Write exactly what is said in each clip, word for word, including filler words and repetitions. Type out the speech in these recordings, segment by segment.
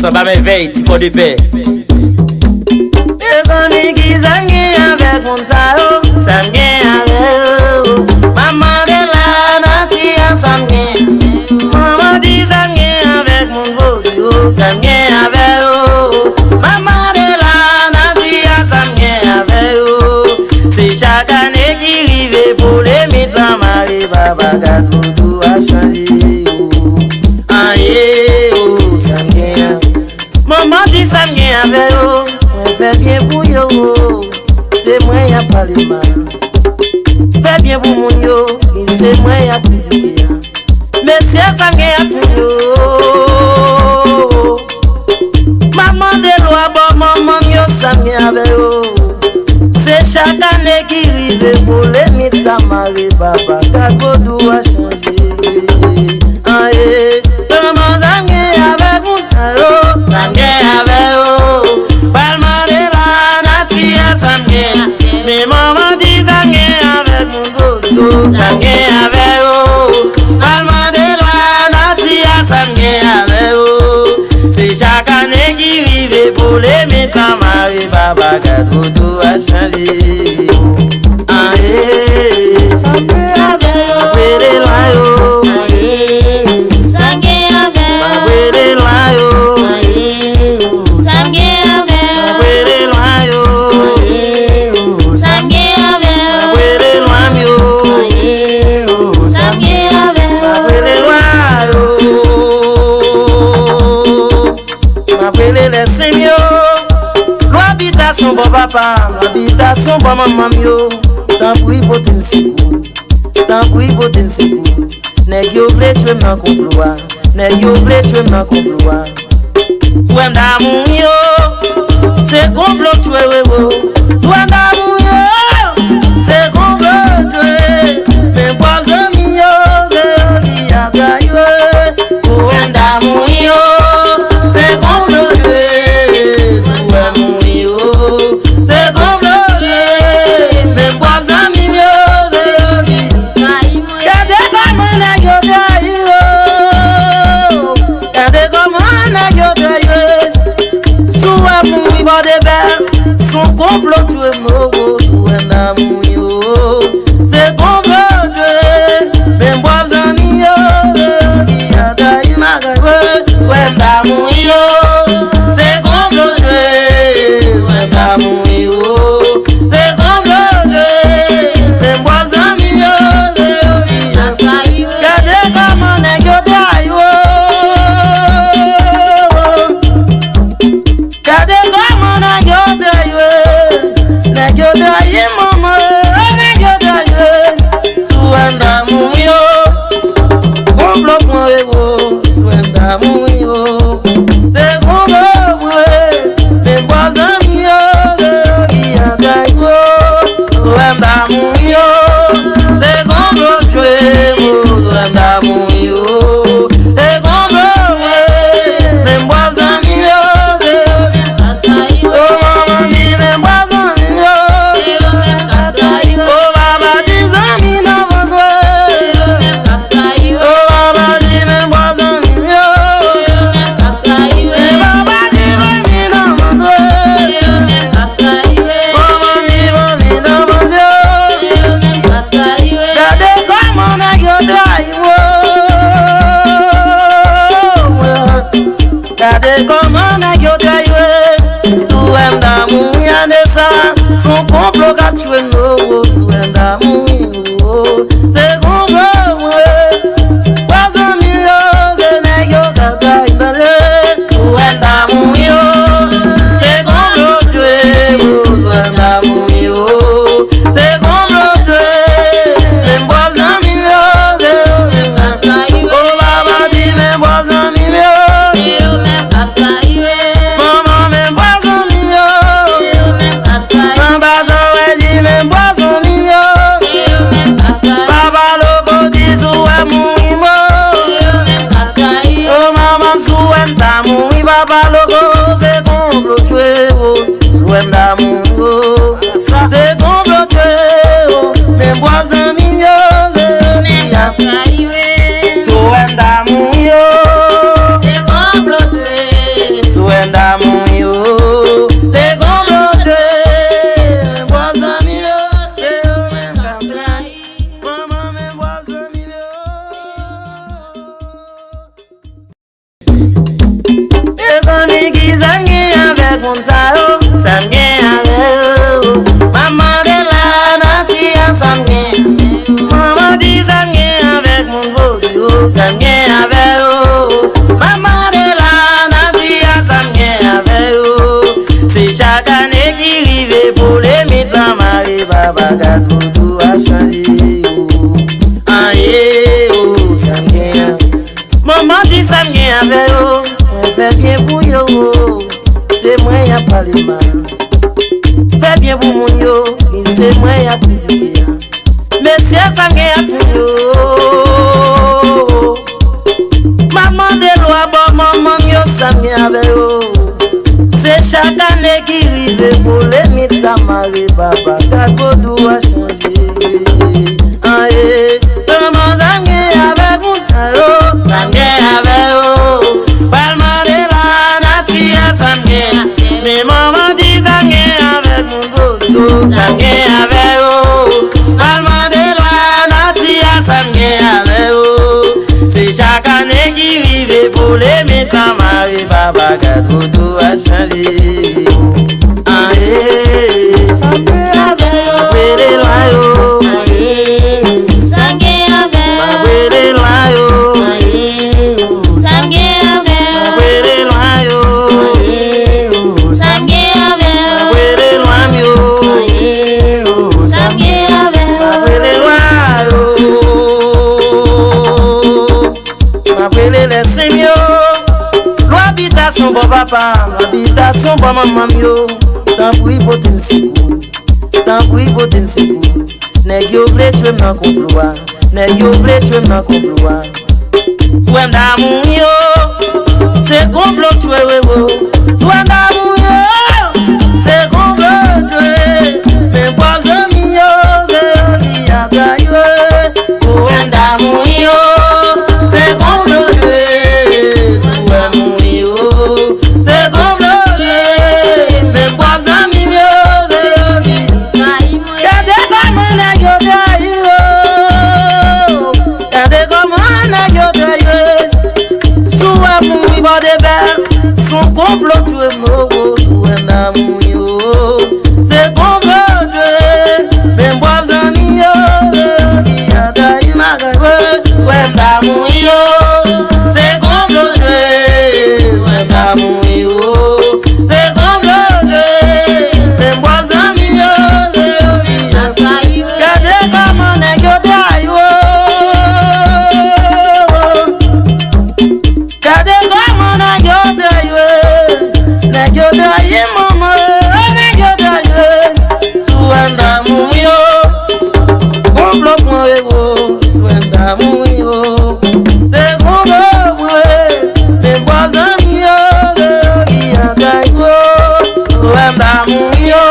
Sanba mèvèy, ti pò de pè. Mezanmi, kisa m gen avèk moun sa yo? Sa m gen avè yo? Manman de la nati a, sa m gen. Manman di sa m gen avèk moun vodou yo, sa m gen avè yo? Manman de la nati a, sa m gen avè yo? Se chak ane ki rive, polemik lan mare, papa gad vodou a chanje yo. Aye, oh, sa m gen an. Manman di sa m gen avè yo, mwen fè byen pou yo, oh. Se mwen y ap pale mal. Fè byen pou moun yo, e se mwen y ap kritike a. Mesye, sa m gen ak moun yo? M ap mande lwa bò manman m yo, sa m gen avè yo? Se chak ane ki rive, polemik sa mare, papa gad vodou a chanje. Aye, kòman sa m gen avèk moun sa yo? Sa m gen avè yo? Pral mande la nati a sa m gen. Men manman di sa m gen avèk moun vodou, sa m gen avè yo? Pral mande lwa nati a sa m gen avè yo? Se chak ane ki rive, polemik lan mare, papa gad vodou a chanje. Aye, sa m gen avè yo? Mwen rele lwa yo. Aye, sa m gen avè yo? Mwen rele lwa yo. Aye, sa m gen avè yo? Mwen rele lwa yo. Aye, sa m gen avè yo? Mwen rele lwa m yo. Aye, sa m gen avè yo? Mwen rele lwa yo. M ap rele lè sen m yo. Lwa bitasyon bò papa m, lwa bitasyon bò manman m yo. Tanpri pote m sekou. Tanpri pote m sekou. Nèg yo vle tchwe m nan konplo a. Nèg yo vle tchwe m nan konplo a. Sou wè m damou yo. Se konplo k tchwe w, ewo. Sou wè m damou yo. Se konplo k tchwe. Men pwòp zanmi m yo, se yo ki ap trayi w. Sou wè m damou yo, se konplo k ye. Sou wè m mouri yo, se konplo k ye. Menm pwòp zanmi m yo, se yo ki trayi mwen. Gade kòman nèg yo trayi yo. Gade kòman nèg yo trayi yo. Sou wè m mouri bò de pè, se yon konplo k tchwe m, oh, oh, sou wè m damou yo. Se konplo k tchwe, menm pwòp zanmi yo, se yo ki ap trayi m. Wè m damou yo, se konplo k tchwe, wè m damou yo, se konplo k tchwe, menm pwòp zanmi yo, se yo ki ap trayi m. Gade kòman nèg yo trayi w. Gade kòman nèg yo trayi w. Nèg yo trayi manman, nèg yo trayi w. Sou wè m damou yo. Konplo pran ewo, sou wè m damou yo. Se konplo pran, se pwòp zanmi yo, se yo ki ap trayi yo. Sou wè m damou yo. Se konplo tchwe m, sou wè m damou yo. Se konplo mwen, menm pwòp zanmi yo, se yo ki ap trayi w. O manman di menm pwòp zanmi yo. O papa di zanmi nan fòs mwen. O papa di menm pwòp zanmi yo. Men papa di zanmi nan fòs mwen. O manman di zanmi nan fòs yo. Gade kòman nèg yo trayi w. Gade kòman nèg yo trayi w. Sou wè m damou ane sa. Se yon konplo k ap tchwe m, oh, oh, sou wè m damou, oh. Se konplo mwen. Pwòp zanmi yo, se nèg yo k ap trayi m, tande. Sou wè m damou yo. Se konplo k tchwe m, oh, sou wè m damou yo. Se konplo k tchwe, menm pwòp zanmi m yo, se yo menm k ap trayi w. O papa di menm pwòp zanmi m yo. Manman menm pwòp zanmi m yo. Anba sa w wè di menm Sa yo, sa m gen avè yo. M ap mande la nati a sa m gen. Manman di sa m gen avèk moun vodou yo, sa m gen avè yo. M ap mande la nati a sa m gen avè yo. Se chak ane ki rive pou limit lan mare papa gad vodou a chanje yo. An ye yo, sa m gen an. Manman di sa m gen avè yo, mwen fè byen pou yo. Se mwen y ap pale mal. Fè byen pou moun yo, e se mwen y ap kritike a. Mesye sa m gen ak moun yo. M ap mande lwa bò manman m yo sa m gen avè yo. Se chak ane ki rive pou limit sa mare papa gad vodou a chanje. An ye, kòman sa m gen avèk moun sa yo? Sa m gen avè yo. Pral mande la nati a sa m gen. Men manman di sa m gen avèk moun vodou. Sa m gen avè yo. Pral mande lwa nati a sa m gen avè yo. Se chak ane ki rive pou limit lan mare papa gad vodou a chanje. Aye, sa m gen avè yo. Mwen rele lwa yo. Aye, sa m gen avè yo. Mwen rele lwa yo. Aye, sa m gen avè yo. Mwen rele lwa yo. Aye, sa m gen avè yo. Mwen rele lwa m yo. Aye, sa m gen avè yo. Mwen rele lwa yo. M ap rele lèsen m yo. Lwa bitasyon bò papa m, lwa bitasyon bò manman m yo. Tanpri pote m sekou. Tanpri pote m sekou. Nèg yo vle tchwe m nan konplo a. Nèg yo vle tchwe m nan konplo a. Sou M damou yo. Se konplo tchwe wi wo. Sou M damou yo. Se konplo tchwe. Men pwòp zanmi yo, se yo ki ap trayi wi. Sou M damou yo, se konplo tchwe. Sou M damou yo, se konplo tchwe. Men pwòp zanmi yo, se yo ki trayi mwen. Gade kòman nèg yo trayi yo. Gade kòman nèg yo trayi yo. Sou M mouri bò de bè. Sou konplo tchwe m o. Sou M damou yo. Se konplo tchwe. Men pwòp zanmi yo, se yo ki ap trayi m a kay mwen. Sou M damou yo. Se konplo tchwe. Sou M damou yo. Se konplo tchwe. Men pwòp zanmi yo, se yo ki ap trayi mwen. Gade kòman nèg yo trayi yo. Gade kòman nèg yo trayi yo. Nèg yo trayi manman yo, nèg yo trayi yo. Sou M damou yo. Konplo pran ewo. Sou M damou yo. Se konplo pran. Men pwòp zanmi yo, se yo ki ap trayi yo. Sou M damou yo.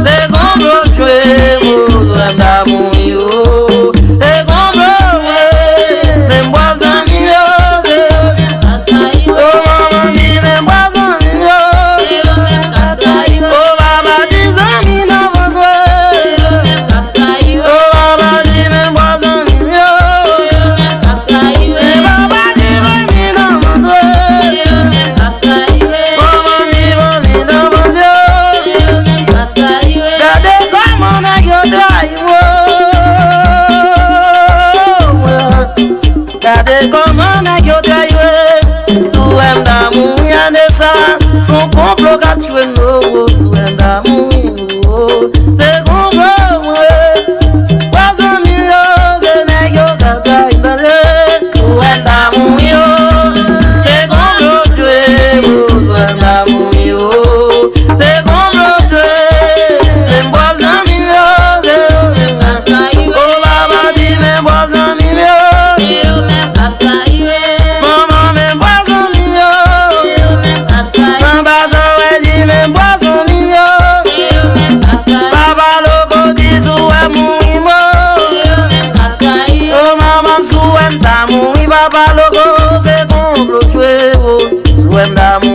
Se konplo tchwe m o. Sou M damou yo. Se konplo pran. Men pwòp zanmi yo, se yo ki ap trayi yo. O manman di men pwòp zanmi yo. O papa di zanmi nan fòs mwen. O papa di men pwòp zanmi yo. Men papa di zanmi nan fòs mwen. O manman di zanmi nan fòs yo. Gade kòman nèg yo trayi mwen. Gade kòman nèg yo trayi yo. Sou M damou ane sa. Se yon konplo k ap tchwe nou. Sou M damou yo. Se konplo mwen. Pwòp zanmi yo, se nèg yo k ap trayi m tande. Sou M damou yo. Se konplo tchwe m o. Sou M damou yo. Se konplo tchwe. Men pwòp zanmi yo, se yo menm k ap trayi. O papa di men pwòp zanmi yo. Manman men pwòp zanmi yo. Papa sa w wè di men pwòp zanmi yo. Papa loko di sou wè mouri mo. O manman m sou wè m ta mouri papa loko se konplo tchwe o. Sou wè m ta mouri.